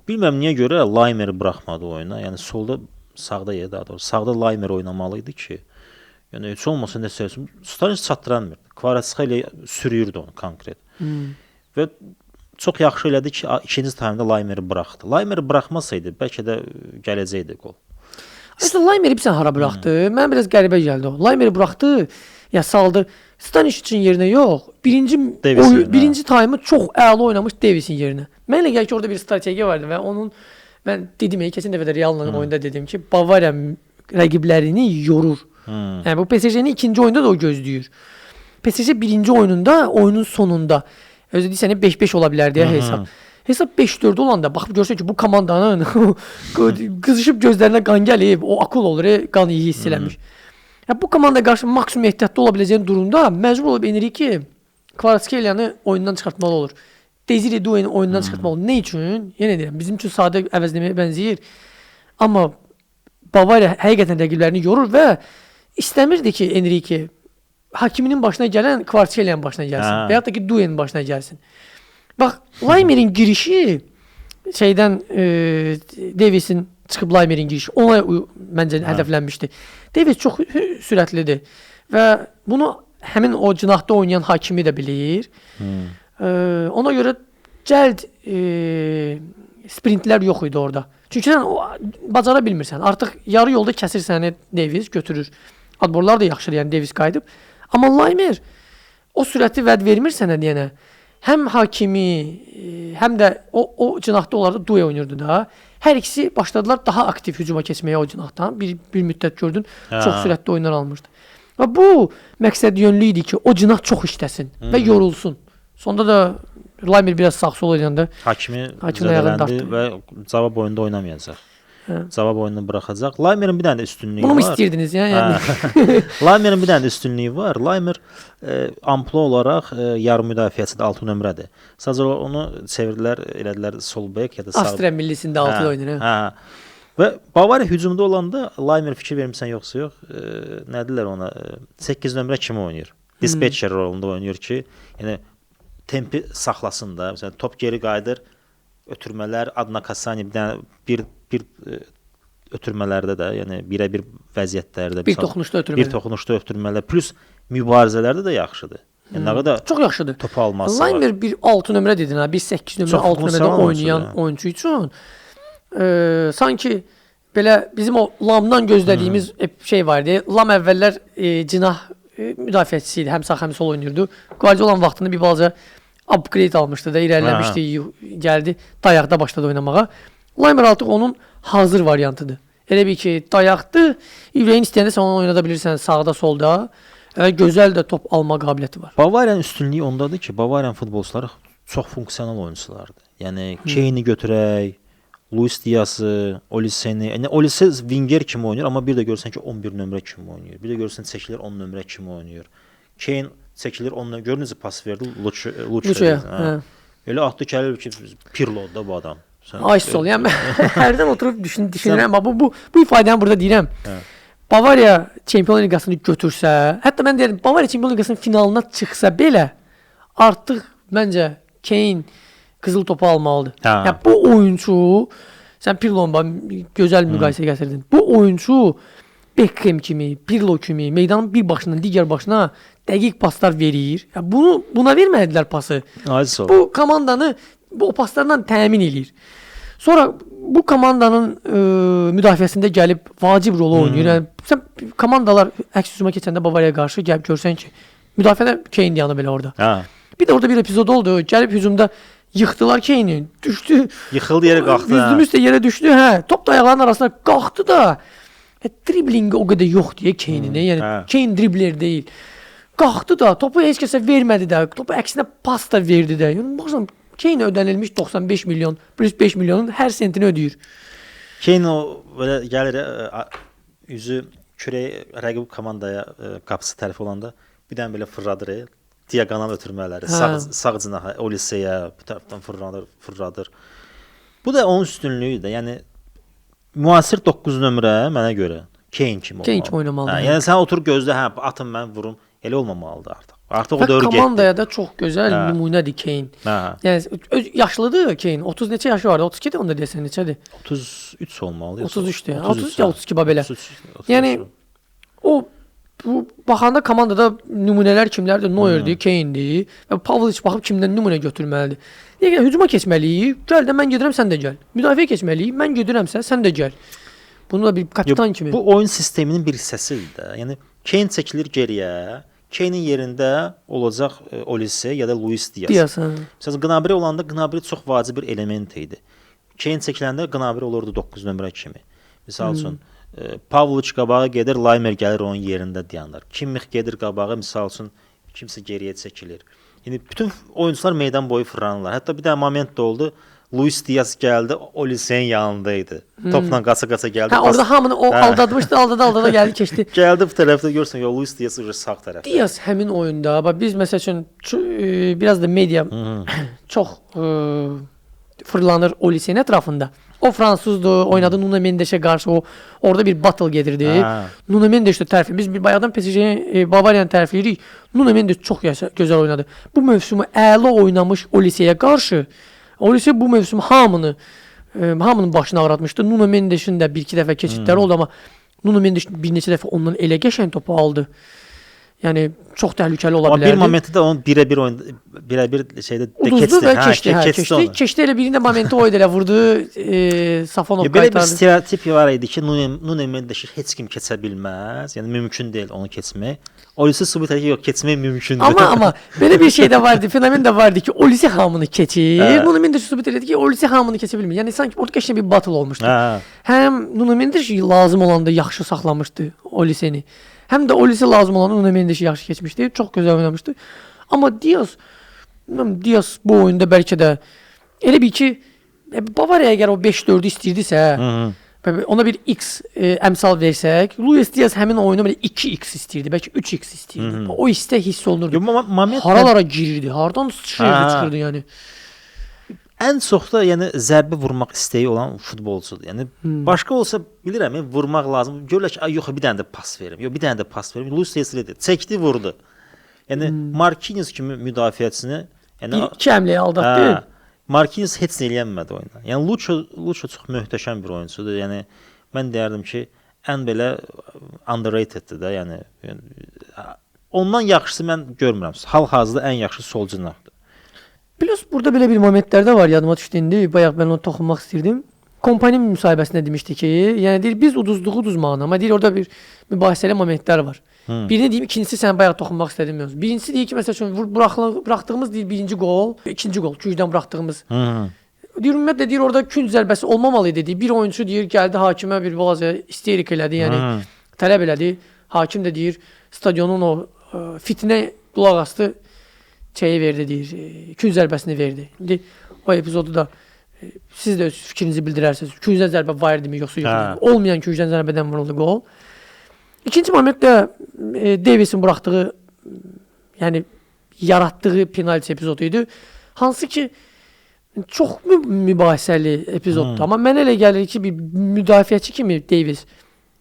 Bilməm niyə görə Laimeri buraxmadı oyuna. Yəni solda, sağda yer daha doğrusu. Sağda Laimer oynamalı idi ki, yəni heç olmasa nə söyləsin, Stanisic çatdıramırdı. Kvaratskhelia sürüyürdü onu konkret. Və çox yaxşı elədi ki, ikinci taymda Laimeri buraxdı. Laimeri buraxmasaydı bəlkə də gələcəkdi qol. Əslində Laimeri bilirsən hara buraxdı? Mənə biraz qəribə gəldi o. Laimeri buraxdı, ya saldı. Stanisicin yerinə yox, birinci taymı çox əla oynamış Davis'in yerinə. Mənə elə gəlir ki, orada bir strategiya vardı və onun mən dedim, keçən dəfə də Real'la oyunda dedim ki, Bavariya rəqiblərini yorur. Yəni bu PSG-nin ikinci oyunda da o gözləyir. PSG birinci oyununda, oyunun sonunda özü deyirsən 5-5 ola bilər deyə hesab. Hesab 5-4 olanda baxıb görsən ki, bu komandanın qızışıb gözlərinə qan gəlib, o akul olur, qan iyi hiss eləmiş. Yəni, bu komandaya qarşı maksimum ehtiyatlı ola biləcəyin durumda məcbur olub Enrique Kvaratskhelia-nı oyundan çıxartmalı olur. Desiree Doué'ni oyundan çıxartmalı olur. Nə üçün? Yenə deyirəm, bizim üçün sadə əvəzləməyə bənzəyir. Amma Bavariya həqiqətən rəqiblərini yorur və istəmirdi ki, Enrique Hakiminin başına gələn Kvaratskhelia-nın başına gəlsin və yaxud da ki, Doué'nin başına gəlsin. Bax, Laimer'in girişi şeydən Davis'in çıxıb Laimer'in girişi ona məncə hədəflənmişdi. Davis çox sürətlidir və bunu həmin o cinahda oynayan Hakimi də bilir. Ona görə cəld sprintlər yox idi orada. Çünki sən bacara bilmirsən. Artıq yarı yolda kəsir səni Davis götürür. Adborlar da yaxşıdır, yəni Davis qayıdıb. Amma Laimer o sürəti vəd vermir sənə deyənə. Həm Hakimi, həm də o cinahda onlarda Doué oynayırdı da. Hər ikisi başladılar daha aktiv hücuma keçməyə o cinahdan. Bir müddət gördün, çox sürətli oyunlar almışdı. Və bu məqsəd yönlü idi ki, o cinah çox işləsin və yorulsun. Sonda da Laimer biraz sağ-sol oynayanda Hakimi zədələndi və cavab oyunda oynamayacaq. Cavab oyununu buraxacaq. Laimerin bir dənə də üstünlüyü var. Bunu mu istəyirdiniz? Yəni? Laimerin bir dənə də üstünlüyü var. Laimer amplo olaraq yarım müdafiəçidir, 6 nömrədir. Sadəcə onu çevirdilər, elədilər sol bek ya da sağ. Avstriya millisində 6 oynayır. Hə. Və Bavariya hücumda olanda Laimer fikir vermirsən yoxsa yox, nə deyirlər ona? 8 nömrə kimi oynayır? Dispatcher rolunda oynayır ki, yəni tempi saxlasın da. Məsələn, top geri qayıdır, ötürmələr Adna Kasani bir dənə bir ötürmələrdə də, yəni birə-bir vəziyyətlərdə bir toxunuşda ötürmələr. Bir toxunuşda ötürmələr plus mübarizələrdə də yaxşıdır. Yəni nə qədər çox yaxşıdır. Topu alması var. Laimer bir 6 nömrə dedin ha, bir 8 nömrə, 6 nömrədə oynayan oyunçu üçün sanki belə bizim o Lamdan gözlədiyimiz şey var idi. Lam əvvəllər cinah müdafiəçisi idi, həm sağ həm sol oynayırdı. Guardiola vaxtında bir balaca upgrade almışdı da, irəliləmişdi, gəldi dayaqda başladı oynamağa. Laimer artıq onun hazır variantıdır. Elə bil ki, dayaqdır, ürəyin istəyəndə sən onu oynada bilirsən sağda, solda və gözəl də top alma qabiliyyəti var. Bavariyanın üstünlüyü ondadır ki, Bavariyanın futbolçuları çox funksional oyunçulardır. Yəni Kane-i götürək, Luis Diaz'ı, Olise'ni. Yəni Olise winger kimi oynayır, amma bir də görürsən ki 11 nömrə kimi oynayır. Bir də görürsən çəkilir 10 nömrə kimi oynayır. Kane çəkilir 10 nömrə. Görün necə pas verdi Luço'ya. Hə. Elə atdı ki, elə ki Pirlo'dur da bu adam. Sən ay sol. Yəni hərdən oturub düşünürəm. Bax bu ifadəni burada deyirəm. Hə. Bavariya Çempionlar Liqasını götürsə, hətta mən deyirəm Bavariya Çempionlar Liqasının finalına çıxsa belə artıq məncə Kane qızıl topu almalıdır. Hə. Yəni bu oyunçu, sən Pirlo'nu gözəl müqayisə gətirdin. Bu oyunçu Beckham kimi, Pirlo kimi meydanın bir başından digər başına dəqiq paslar verir. Yəni buna vermədilər pası. Aciz. Bu komandanı bu paslarla təmin eləyir. Sonra bu komandanın müdafiəsində gəlib vacib rolu oynayır. Yəni sən komandalar əks hücuma keçəndə Bavariyaya qarşı gəlib görsən ki, müdafiədə Kane dayanıb belə orada. Hə. Bir də orada bir epizod oldu. Gəlib hücumda yıxdılar Kane'i. Düşdü. Yıxıldı, yerə qalxdı. Üzdüm üstə yerə düşdü. Hə. Top da ayaqlarının arasına qalxdı da. Driblingi o qədər yox deyə Kane'in. Yəni hə. Kane dribler deyil. Qalxdı da, topu heç kəsə vermədi də. Topu əksinə pas da verdi də. Yəni baxsan Kane ödənilmiş 95 milyon plus 5 milyonun hər sentini ödəyir. Kane o belə gəlir üzü kürək rəqib komandaya qapısı tərəfi olanda bir dənə belə fırladır. Diaqonal ötürmələri, sağ cinaha, Oliseyə bu tərəfdən fırladır. Bu da onun üstünlüyüdür. Yəni müasir 9 nömrə mənə görə Kane kimi olmalıdır. Kane kimi oynamalıdır. Hə, yəni sən otur gözlə, hə, atın mən vurum. Elə olmamalıdır artıq. Artıq o dövr getdi. Komandaya da çox gözəl nümunədir Kane. Hə. Yəni öz yaşlıdır Kane. 30 neçə yaşı vardı? 32-dir onda deyəsən neçədir? 33 olmalı. 33-dür. 33 ya 32 bax belə. 33, 33. Yəni o bu baxanda komandada nümunələr kimlərdir? Neuer'dir, Kane'dir və Pavlovic baxıb kimdən nümunə götürməlidir. Niyə görə hücuma keçməliyik? Gəl də mən gedirəm, sən də gəl. Müdafiəyə keçməliyik? Mən gedirəmsə, sən də gəl. Bunu da bir kapitan kimi. Bu oyun sisteminin bir hissəsidir də. Yəni Kane çəkilir geriyə. Kane'in yerində olacaq Olise ya da Luis Diaz. Məsələn, Gnabry olanda Gnabry çox vacib bir element idi. Kane çəkiləndə Gnabry olurdu 9 nömrə kimi. Misal üçün Pavlovic qabağa gedir, Laimer gəlir onun yerində dayanır. Kimmich gedir qabağa, misal üçün kimsə geriyə çəkilir. Yəni bütün oyunçular meydan boyu fırlanırlar. Hətta bir dənə moment də oldu. Luis Diaz gəldi, Olise'nin yanında idi. Topla qaça-qaça gəldi. Hə, orada hamını o aldatmışdı, aldadı, gəldi, keçdi. Gəldi bu tərəfdə görürsən, yox, Luis Diaz uca sağ tərəfdə. Diaz həmin oyunda, bax biz məsəl üçün biraz da media çox fırlanır Olise'nin ətrafında. O fransızdır, oynadı Nuno Mendes'e qarşı, o orada bir battle gedirdi. Hə. Nuno Mendes də tərif. Biz bir bayaqdan PSG-ni, Bavariyanı tərifləyirik. Nuno Mendes çox gözəl oynadı. Bu mövsümü əla oynamış Olise'yə qarşı. Olise bu mövsüm hamının başını ağrıtmışdı. Nuno Mendes'in də bir-iki dəfə keçidləri oldu, amma Nuno Mendes bir neçə dəfə ondan elə qəşəng topu aldı. Yəni çox təhlükəli ola bilərdi. Bir momentdə də onun birə-bir oyun, birə-bir şeydə də keçdi. Və keçdi, hə, keçdi. Keçdi elə birində momenti o idi elə vurdu. Safonov qaytardı. Belə bir stereotip var idi ki, Nuno Mendes'i heç kim keçə bilməz. Yəni mümkün deyil onu keçmək. Olise sübut edir ki, yox, keçmək mümkündür. Amma belə bir şey də vardı, fenomen də vardı ki, Olise hamını keçir. Nuno Mendes sübut elədi ki, Olise hamını keçə bilmir. Yəni sanki orada qəşəng bir battle olmuşdu. Hə. Həm Nuno Mendes lazım olanda yaxşı saxlamışdı Oliseni. Həm də Olise lazım olanı Nuno Mendes yaxşı keçmişdi. Çox gözəl oynamışdı. Amma Diaz, bilmirəm, Diaz bu oyunda bəlkə də elə bil ki, Bavariya əgər o 5-4-ü istəyirdisə, ona bir X əmsal versək, Luis Diaz həmin oyunu belə 2X istəyirdi, bəlkə 3X istəyirdi. O istək hiss olunurdu. Haralara girirdi, hardan sıçrayırdı, çıxırdı yəni. Ən çox da yəni zərbə vurmaq istəyi olan futbolçudur. Yəni başqa olsa bilirəm, vurmaq lazım. Görürlər ki, ay yox, bir dənə də pas verim. Yox, bir dənə də pas verim. Luis Diaz dedi, çəkdi, vurdu. Yəni Marquinhos kimi müdafiəçini Yəni Bir, iki həmləyə aldatdı. Hə, Marquinhos heç nə eləyənmədi oyunda. Yəni Lucho çox möhtəşəm bir oyunçudur. Yəni mən deyərdim ki, ən belə underrated-dir də. Yəni ondan yaxşısı mən görmürəm. Hal-hazırda ən yaxşı sol cinahdır. Plus burada belə bir momentlər də var, yadıma düşdü indi. Bayaq mən onu toxunmaq istirdim. Kompani müsahibəsində demişdi ki, yəni deyir biz uduzduq uduzmağını, amma deyir orada bir mübahisəli momentlər var. Birini deyim, ikincisi sən bayaq toxunmaq istədin mövzu. Birincisi deyir ki, məsəl üçün buraxdığımız deyir birinci qol, ikinci qol, küncdən buraxdığımız. Deyir ümumiyyətlə deyir orada künc zərbəsi olmamalı idi. Deyir, bir oyunçu deyir gəldi hakimə bir balaca isterik elədi, yəni tələb elədi. Hakim də deyir stadionun o fitnə qulaq astı şeyi verdi deyir, künc zərbəsini verdi. İndi o epizodu da siz də öz fikrinizi bildirərsiniz. Küncdən zərbə var idimi yoxsa yox idi? Olmayan küncdən zərbədən vuruldu qol. İkinci moment də Davies'in buraxdığı, yəni yaratdığı penalti epizodu idi. Hansı ki çox mübahisəli epizoddur. Amma mənə elə gəlir ki, bir müdafiəçi kimi Davies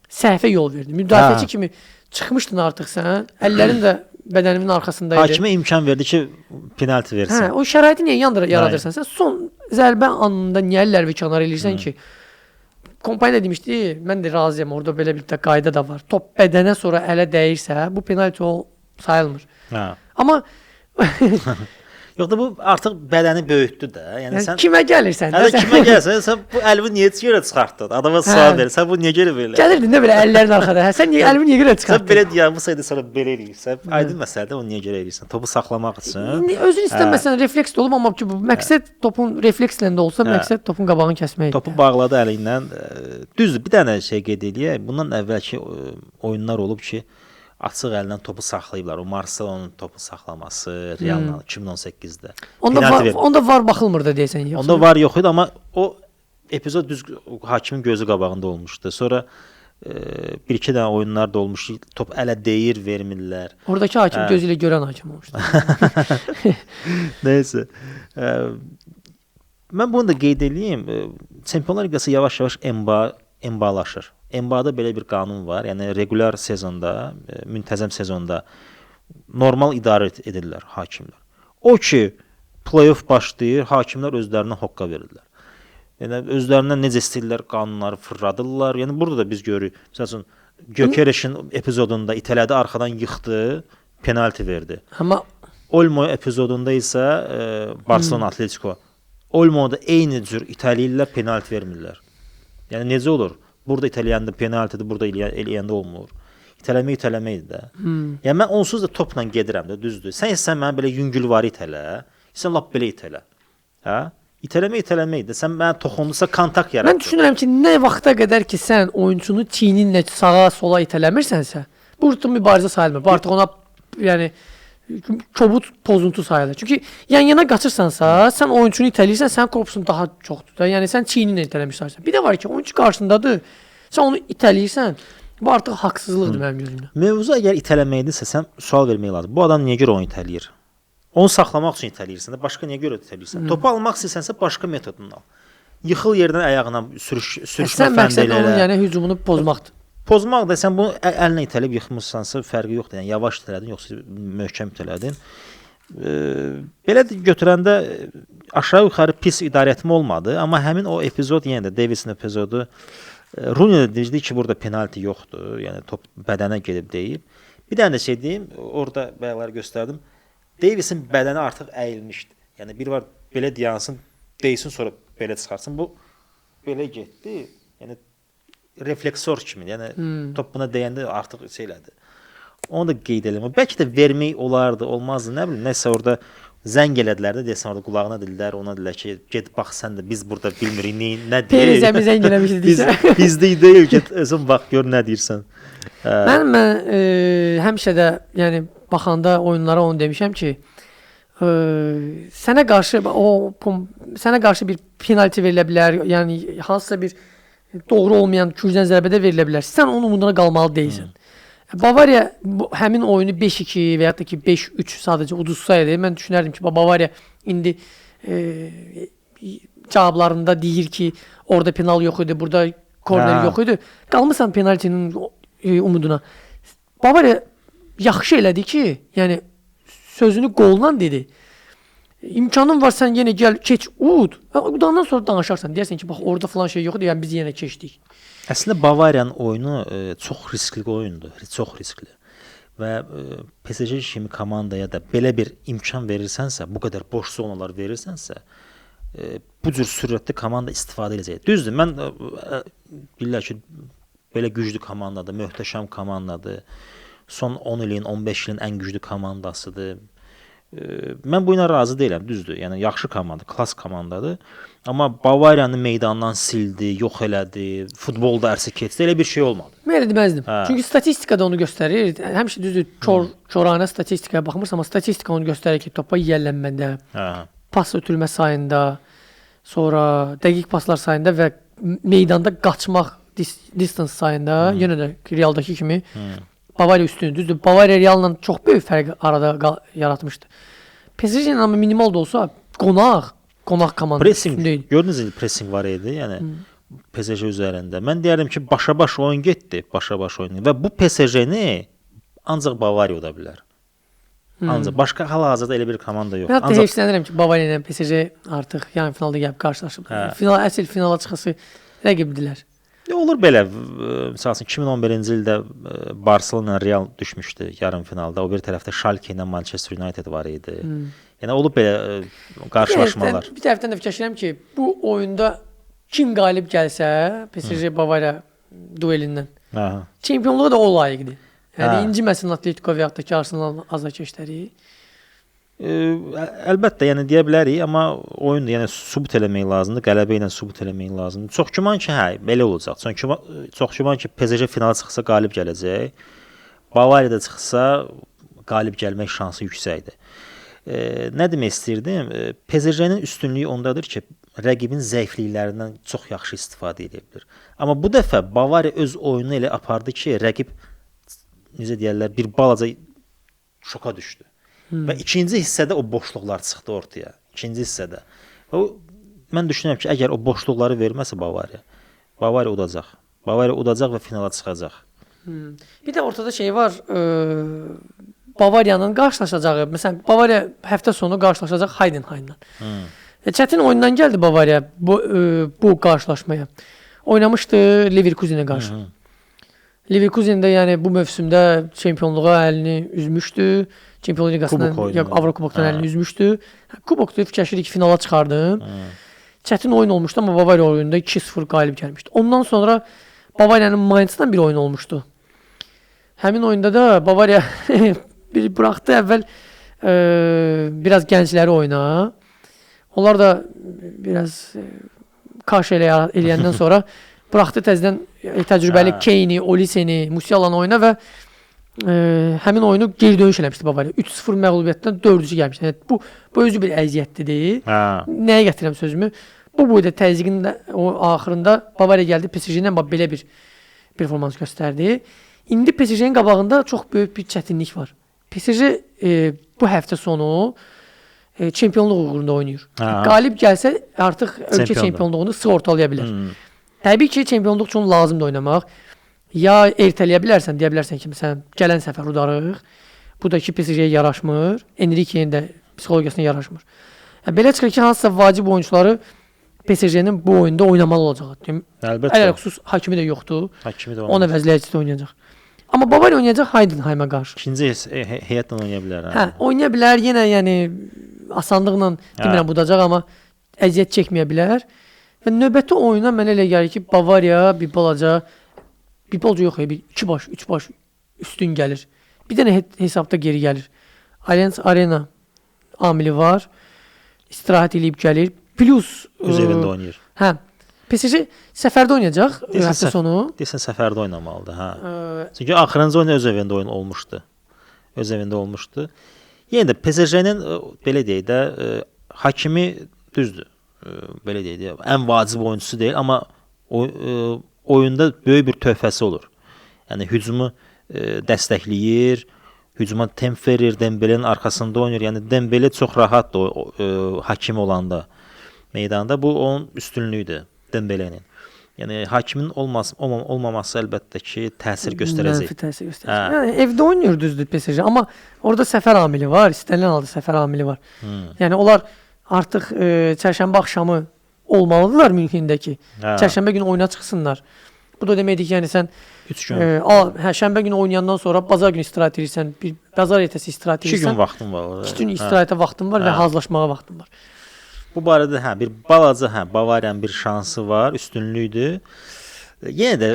səhvə yol verdi. Müdafiəçi kimi çıxmışdın artıq sən. Əllərin də bədənimin arxasındaydı. Hakimə imkan verdi ki, penalti versin. Hə, o şəraiti niyə yaradırsan? Sən son zərbə anında niyə əlləri kənara eləyirsən ki? Kompaniya demişdi, mən də razıyam, orada belə bir də qayda da var. Top bədənə sonra ələ dəyirsə, bu penalti sayılmır. Hə. Amma yox da bu artıq bədəni böyütdü də. Yəni sən kimə gəlirsən? Hələ kimə gəlirsən? Sən bu əlini niyə görə çıxartdın? Adama sual ver. Sən bu niyə görə belə? Gəlirdin də belə əllərin arxada. Hə, sən niyə əlini niyə görə çıxartdın? Sən belə dayanmasaydı sonra belə eləyirsən. Aydın məsələdir, onu niyə görə eləyirsən? Topu saxlamaq üçün. İndi özün istəməsən refleks də olub, amma ki bu məqsəd topun reflekslə də olsa, məqsəd topun qabağını kəsməkdir. Topu bağladı əli ilə. Düzdür, bir dənə şey qeyd eləyək. Bundan əvvəlki oyunlar olub ki, açıq əldən topu saxlayıblar. O Marcelonun topu saxlaması Realla 2018-də. Onda var baxılmır da deyəsən. Yoxsa? Onda var yox idi, amma o epizod düz hakimin gözü qabağında olmuşdu. Sonra bir-iki dənə oyunlar da olmuşdu. Top ələ deyir, vermirlər. Oradakı hakim gözü ilə görən hakim olmuşdu. Neyse. Mən bunu da qeyd eləyim. Çempionlar Liqası yavaş-yavaş NBA-laşır. NBA-da belə bir qanun var. Yəni regular sezonda, müntəzəm sezonda normal idarə edirlər hakimlər. O ki play-off başlayır, hakimlər özlərinə hoqqa verirlər. Yəni özlərindən necə istəyirlər qanunları fırladırlar. Yəni burada da biz görürük. Məsəl üçün Gökereşin epizodunda itələdi, arxadan yıxdı, penalti verdi. Amma Olmo epizodunda isə Barcelona Atletico Olmo'da eyni cür itələyirlər, penalti vermirlər. Yəni necə olur? Burada itələyəndə penaltidir, burada eləyəndə olmur. İtələmək itələməkdir də. Yəni mən onsuz da topla gedirəm də, düzdür. Sən istəsən mənə belə yüngülvari itələ, sən lap belə itələ. Hə? İtələmək itələməkdir. Sən mənə toxundunsa kontakt yaratdır. Mən düşünürəm ki, nə vaxta qədər ki sən oyunçunu çiyninlə sağa, sola itələmirsənsə, bu artıq mübarizə sayılmır. Bu artıq ona yəni kobud pozuntu sayılır. Çünki yan-yana qaçırsansa, sən oyunçunu itələyirsən, sənin korpusun daha çoxdur da. Yəni sən çiyninlə itələmişsən. Bir də var ki, oyunçu qarşındadır. Sən onu itələyirsən. Bu artıq haqsızlıqdır mənim gözümdə. Mövzu əgər itələməkdirsə, sən sual vermək lazım. Bu adam niyə görə onu itələyir? Onu saxlamaq üçün itələyirsən də, başqa niyə görə itələyirsən? Topu almaq istəyirsənsə başqa metodunu al. Yıxıl yerdən ayağına sürüşmə fəndi elə. Sən məqsəd onun yəni hücumunu pozmaqdır. Pozmaq da sən bunu əlinə itəlib yıxmısansa fərqi yoxdur. Yəni yavaş itələdin, yoxsa möhkəm itələdin. Belə götürəndə aşağı-yuxarı pis idarə etmə olmadı, amma həmin o epizod yenə də Davies'in epizodu Rooney də deyirdi ki, burada penalti yoxdur. Yəni top bədənə gedib deyib. Bir dənə də şey deyim, orada bayaqlar göstərdim. Davies'in bədəni artıq əyilmişdi. Yəni bir var belə dayansın, deysin sonra belə çıxarsın. Bu belə getdi. Yəni refleksor kimi, yəni top buna dəyəndə artıq şey elədi. Onu da qeyd eləmə. Bəlkə də vermək olardı, olmazdı, nə bilim. Nəsə orada zəng elədilər də, desən orada qulağına dedilər, ona dedilər ki, get bax sən də biz burada bilmirik nə deyir. Perizəmi zəng eləmişdi deyirsən. Bizlik deyil, get özün bax gör nə deyirsən. Mən həmişə də yəni baxanda oyunlara onu demişəm ki, sənə qarşı sənə qarşı bir penalti verilə bilər, yəni hansısa bir doğru olmayan kücdən zərbə də verilə bilər. Sən onun umuduna qalmalı deyilsən. Bavariya həmin oyunu 5-2 və ya da ki 5-3 sadəcə uduzsaydı, mən düşünərdim ki, Bavariya indi cavablarında deyir ki, orada penal yox idi, burada korner yox idi. Qalmısan penaltinin umuduna. Bavariya yaxşı elədi ki, yəni sözünü qolla dedi. İmkanın var, sən yenə gəl, keç, ud. Udandan sonra danışarsan, deyərsən ki, bax orada falan şey yoxdur, yəni biz yenə keçdik. Əslində Bavariyanın oyunu çox riskli oyundur, çox riskli. Və PSG kimi komandaya da belə bir imkan verirsənsə, bu qədər boş zonalar verirsənsə, bu cür sürətli komanda istifadə edəcək. Düzdür, mən bilirlər ki, belə güclü komandadır, möhtəşəm komandadır. Son 10 ilin, 15 ilin ən güclü komandasıdır. Mən bu ilə razı deyiləm, düzdür. Yəni yaxşı komanda, klass komandadır. Amma Bavariyanı meydandan sildi, yox elədi, futbol dərsi keçdi, elə bir şey olmadı. Mən elə deməzdim. Hə. Çünki statistika da onu göstərir. Həmişə düzdür, koranə statistikaya baxmırsan, amma statistika onu göstərir ki, topa yiyələnmədə, pas ötürmə sayında, sonra dəqiq paslar sayında və meydanda qaçmaq distance sayında, yenə də Real'dakı kimi Bavariya üstündür. Düzdür, Bavariya Real'la çox böyük fərq arada yaratmışdı. PSG ilə amma minimal da olsa qonaq komanda pressing, gördünüz indi pressing var idi, yəni PSG üzərində. Mən deyərdim ki, başa-baş oyun getdi, başa-baş oyun. Və bu PSG-ni ancaq Bavariya uda bilər. Ancaq başqa hal-hazırda elə bir komanda yox. Mən hətta heyfslənirəm ki, Bavariya ilə PSG artıq yarım finalda gəlib qarşılaşıblar. Hə. Final, əsl finala çıxası rəqibdilər. Olur belə. Məsəl üçün 2011-ci ildə Barcelona Real düşmüşdü yarım finalda. O bir tərəfdə Schalke ilə Manchester United var idi. Yəni olub belə qarşılaşmalar. Bir tərəfdən də fikirləşirəm ki, bu oyunda kim qalib gəlsə PSG Bavariya duelindən. Aha. Çempionluğa da o layiqdir. Yəni inciməsin Atletico və yaxud da ki Arsenal azarkeşləri. Əlbəttə, yəni deyə bilərik, amma oyundur, yəni sübut eləmək lazımdır, qələbə ilə sübut eləmək lazımdır. Çox güman ki, hə, belə olacaq. Çünki çox güman ki, PSG finala çıxsa qalib gələcək. Bavariya da çıxsa qalib gəlmək şansı yüksəkdir. Nə demək istəyirdim? PSG-nin üstünlüyü ondadır ki, rəqibin zəifliklərindən çox yaxşı istifadə edə bilir. Amma bu dəfə Bavariya öz oyunu elə apardı ki, rəqib necə deyərlər, bir balaca şoka düşdü. Və ikinci hissədə o boşluqlar çıxdı ortaya. İkinci hissədə. Və mən düşünürəm ki, əgər o boşluqları verməsə Bavariya, Bavariya udacaq. Bavariya udacaq və finala çıxacaq. Bir də ortada şey var, Bavariyanın qarşılaşacağı, məsələn, Bavariya həftə sonu qarşılaşacaq Heidenheim'la. Çətin oyundan gəldi Bavariya bu qarşılaşmaya. Oynamışdı Leverkusen'e qarşı. Leverkusen də yəni bu mövsümdə çempionluğa əlini üzmüşdü. Çempionlar Liqasından, yox, Avrokubokdan əlini üzmüşdü. Kubokda fikirləşirik ki, finala çıxardım. Çətin oyun olmuşdu, amma Bavariya oyununda 2-0 qalib gəlmişdi. Ondan sonra Bavariyanın Mainz'dan bir oyun olmuşdu. Həmin oyunda da Bavariya bir buraxdı əvvəl biraz gəncləri oyuna. Onlar da biraz kaş eləyəndən sonra buraxdı təzədən təcrübəli Kane'i, Olise'ni, Musiala'nı oyuna və həmin oyunu geri dönüş eləmişdi Bavariya. 3-0 məğlubiyyətdən 4-cü gəlmişdi. Yəni, bu özü bir əziyyətdir. Nəyə gətirəm sözümü? Bu boyda təzyiqin də o axırında Bavariya gəldi PSG-lə belə bir performans göstərdi. İndi PSG-nin qabağında çox böyük bir çətinlik var. PSG bu həftə sonu çempionluq uğrunda oynayır. Qalib gəlsə artıq ölkə çempionluğunu sığortalaya bilər. Təbii ki, çempionluq üçün lazımdır oynamaq. Ya ertələyə bilərsən, deyə bilərsən ki, məsələn, gələn səfər udarıq. Bu da ki, PSG-yə yaraşmır. Enrique-nin də psixologiyasına yaraşmır. Yəni, belə çıxır ki, hansısa vacib oyunçuları PSG-nin bu oyunda oynamalı olacaq. Əlbəttə. Ələlxüsus Hakimi də yoxdur. Hakimi də ona əvəzləyici də oynayacaq. Amma Bavariya oynayacaq Heidenheimə qarşı. İkinci heyətlə oynaya bilər. Hə, oynaya bilər. Yenə yəni asanlıqla demirəm udacaq, amma əziyyət çəkməyə bilər. Və növbəti oyuna mənə elə gəlir ki, Bavariya bir balaca yox, bir 2 baş, 3 baş üstün gəlir. Bir dənə hesabda geri gəlir. Allianz Arena amili var. İstirahət eləyib gəlir. Plus öz evində oynayır. Hə. PSG səfərdə oynayacaq həftə sonu. Desən səfərdə oynamalıdır, hə. Çünki axırıncı oyun öz evində oyun olmuşdu. Öz evində olmuşdu. Yenə də PSG-nin belə deyək də, Hakimi düzdür. Belə deyək də, ən vacib oyunçusu deyil, amma oyunda böyük bir töhfəsi olur. Yəni hücumu dəstəkləyir, hücuma temp verir, Dembelenin arxasında oynayır. Yəni Dembele çox rahatdır Hakimi olanda meydanda. Bu onun üstünlüyüdür Dembelenin. Yəni Hakiminin olmaması əlbəttə ki, təsir göstərəcək. Mənfi təsir göstərəcək. Hə. Yəni evdə oynayır düzdür PSG, amma orada səfər amili var, istənilən halda səfər amili var. Yəni onlar artıq çərşənbə axşamı olmalıdırlar Münxendəki. Hə. Çərşənbə günü oyuna çıxsınlar. Bu da deməkdir ki, yəni sən 3 gün. Şənbə günü oynayandan sonra bazar günü istirahət edirsən, bir bazar ertəsi istirahət edirsən. 2 gün vaxtın var. 2 gün istirahətə vaxtın var və hazırlaşmağa vaxtın var. Bu barədə bir balaca Bavariyanın bir şansı var, üstünlüyüdür. Yenə də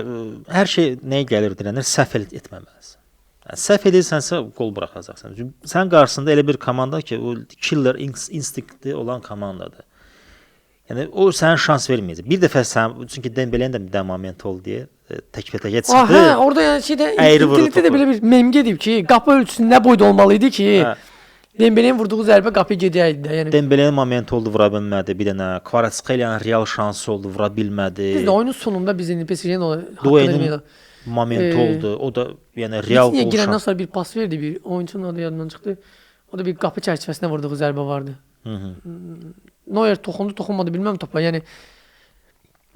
hər şey nəyə gəlir deyənlər səhv etməməlisən. Yəni, səhv edirsənsə qol buraxacaqsan. Çünki sənin qarşısında elə bir komanda ki, o killer instinkti olan komandadır. Yəni o sənə şans verməyəcək. Bir dəfə sən, çünki Dembelenin də bir moment oldu deyə təkbətəkə çıxdı. Aha, orada yəni şeydə internetdə də belə bir mem gedib ki, qapı ölçüsü nə boyda olmalı idi ki, Dembelenin vurduğu zərbə qapıya gedəydi də. Yəni Dembelenin momenti oldu, vura bilmədi. Bir dənə Kvaratskhelia real şansı oldu, vura bilmədi. Düzdür, oyunun sonunda biz indi PSG-nin o haqqında momenti oldu. O da yəni real qol. Girəndən sonra bir pas verdi, bir oyunçunun adı yadımdan çıxdı. O da bir qapı çərçivəsinə vurduğu zərbə vardı. Neuer toxundu, toxunmadı bilməm topa. Yəni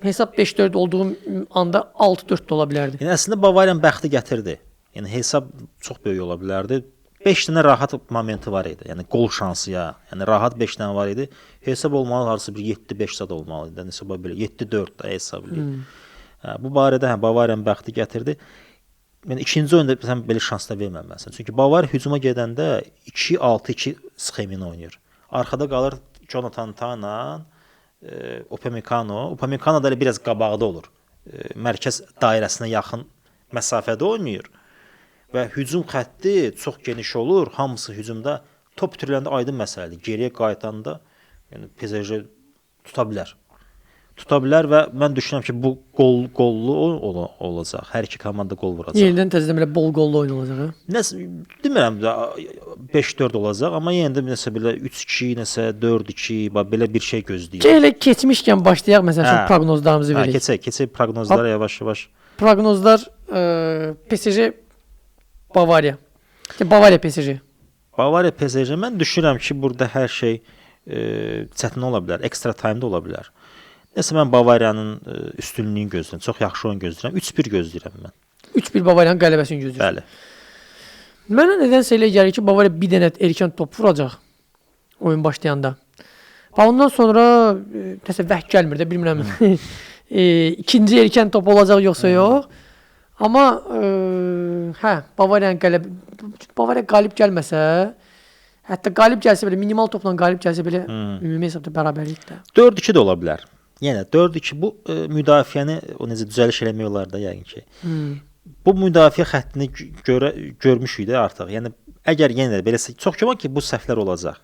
hesab 5-4 olduğu anda 6-4 də ola bilərdi. Yəni əslində Bavariyanın bəxti gətirdi. Yəni hesab çox böyük ola bilərdi. 5 dənə rahat momenti var idi. Yəni qol şansı ya. Yəni rahat 5 dənə var idi. Hesab olmalı harasa bir 7-5 zad olmalı idi. Nəsə belə 7-4 də hesab eləyir. Bu barədə Bavariyanın bəxti gətirdi. Yəni ikinci oyunda sən belə şans da verməməlisən. Çünki Bavariya hücuma gedəndə 2-6-2 sxemini oynayır. Arxada qalır Jonathan Tah-la Upamecano. Upamecano da elə biraz qabaqda olur. Mərkəz dairəsinə yaxın məsafədə oynayır. Və hücum xətti çox geniş olur. Hamısı hücumda. Top itiriləndə aydın məsələdir. Geriyə qayıtanda yəni PSG tuta bilər. Tuta bilər və mən düşünürəm ki, bu qollu olacaq. Hər iki komanda qol vuracaq. Yenidən təzədən belə bol qollu oyun olacaq, hə? Nəsə demirəm də 5-4 olacaq, amma yenə də nəsə belə 3-2, nəsə 4-2, bax belə bir şey gözləyirəm. Elə keçmişkən başlayaq məsələn üçün proqnozlarımızı verək. Keçək proqnozlara yavaş-yavaş. Proqnozlar PSG Bavariya. Bavariya PSG. Bavariya PSG. Mən düşünürəm ki, burada hər şey çətin ola bilər, ekstra time-da ola bilər. Nəsə mən Bavariyanın üstünlüyünü gözləyirəm. Çox yaxşı oyun gözləyirəm. 3-1 gözləyirəm mən. 3-1 Bavariyanın qələbəsini gözləyirəm. Bəli. Mənə nədənsə elə gəlir ki, Bavariya bir dənə erkən top vuracaq oyun başlayanda. Ondan sonra nəsə vəh gəlmir də, bilmirəm. İkinci erkən top olacaq yoxsa yox. Amma Bavariyanın Bavariya qalib gəlməsə, hətta qalib gəlsə belə minimal topla qalib gəlsə belə ümumi hesabda bərabərlik də. 4-2 də ola bilər. Yəni 4-2 bu müdafiəni o necə düzəliş eləmək olar da yəqin ki. Bu müdafiə xəttini görmüşük də artıq. Yəni əgər yenə də belə çox güman ki, bu səhvlər olacaq.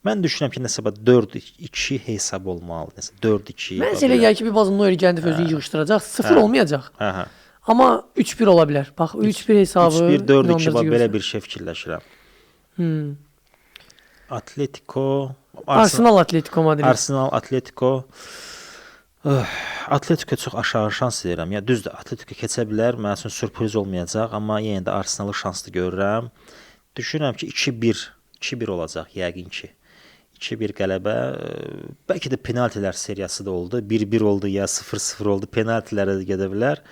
Mən düşünürəm ki, nəsə 4-2 hesab olmalı. Nəsə 4-2. Mən elə gəlir ki, bir bazı Neuer gələndə özünü yığışdıracaq. 0 olmayacaq. Hə. Amma 3-1 ola bilər. Bax 3-1 hesabı 3-1 4-2 bax belə bir şey fikirləşirəm. Atletico Arsenal Atletico Madrid. Arsenal Atletico. Atletico çox aşağı şans verirəm. Yəni düzdür, Atletico keçə bilər, mənim üçün sürpriz olmayacaq, amma yenə də Arsenalı şanslı görürəm. Düşünürəm ki, 2-1 olacaq yəqin ki. 2-1 qələbə. Bəlkə də penaltilər seriyası da oldu. 1-1 oldu ya 0-0 oldu. Penaltilərə də gedə bilər.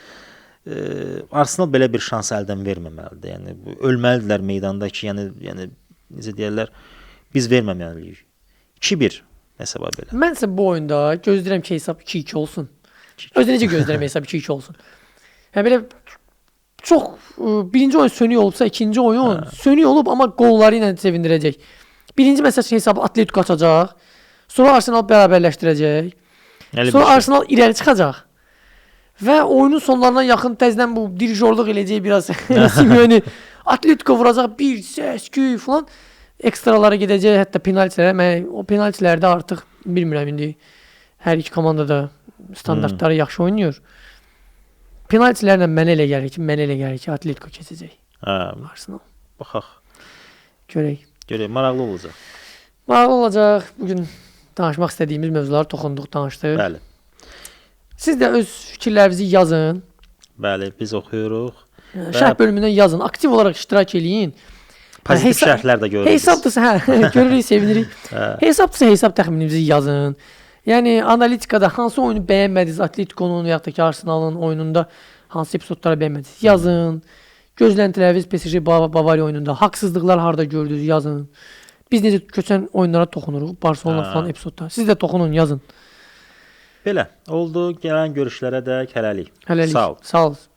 Arsenal belə bir şans əldən verməməlidir. Yəni ölməlidirlər meydanda ki, yəni necə deyirlər, biz verməməliyik. 2-1 nəsə var belə. Mənsə bu oyunda gözləyirəm ki, hesab 2-2 olsun. Özü necə gözləyirəm hesab 2-2 olsun. Yəni belə çox birinci oyun sönük olubsa, ikinci oyun sönük olub, amma qolları ilə sevindirəcək. Birinci məsəl üçün hesabı Atletico açacaq. Sonra Arsenal bərabərləşdirəcək. Sonra Arsenal irəli çıxacaq. Və oyunun sonlarına yaxın təzədən bu dirijorluq eləyəcək biraz Simeone. Atletico vuracaq bir səs, küy falan. Ekstralara gedəcək, hətta penaltilərə. Mən o penaltilərdə artıq bilmirəm indi hər iki komanda da standartları yaxşı oynayır. Penaltilərlə mənə elə gəlir ki, Atletico keçəcək. Hə, Arsenal. Baxaq. Görək. Görək, maraqlı olacaq. Maraqlı olacaq. Bugün danışmaq istədiyimiz mövzulara toxunduq, danışdıq. Bəli. Siz də öz fikirlərinizi yazın. Bəli, biz oxuyuruq. Şərh bölümündən yazın. Aktiv olaraq iştirak eləyin. Pozitiv şərhlər də görürük. Hesabdırsa, hə, görürük, sevinirik. Hesabdırsa hesab təxmininizi yazın. Yəni analitikada hansı oyunu bəyənmədiniz Atletico-nun və yaxud da ki Arsenalın oyununda hansı epizodları bəyənmədiniz? Yazın. Gözləntiləriniz PSG Bavariya oyununda haqsızlıqlar harda gördünüz yazın. Biz necə köçən oyunlara toxunuruq, Barcelona falan epizodda. Siz də toxunun, yazın. Belə oldu. Gələn görüşlərə də hələlik. Hələlik. Sağ ol. Sağ ol.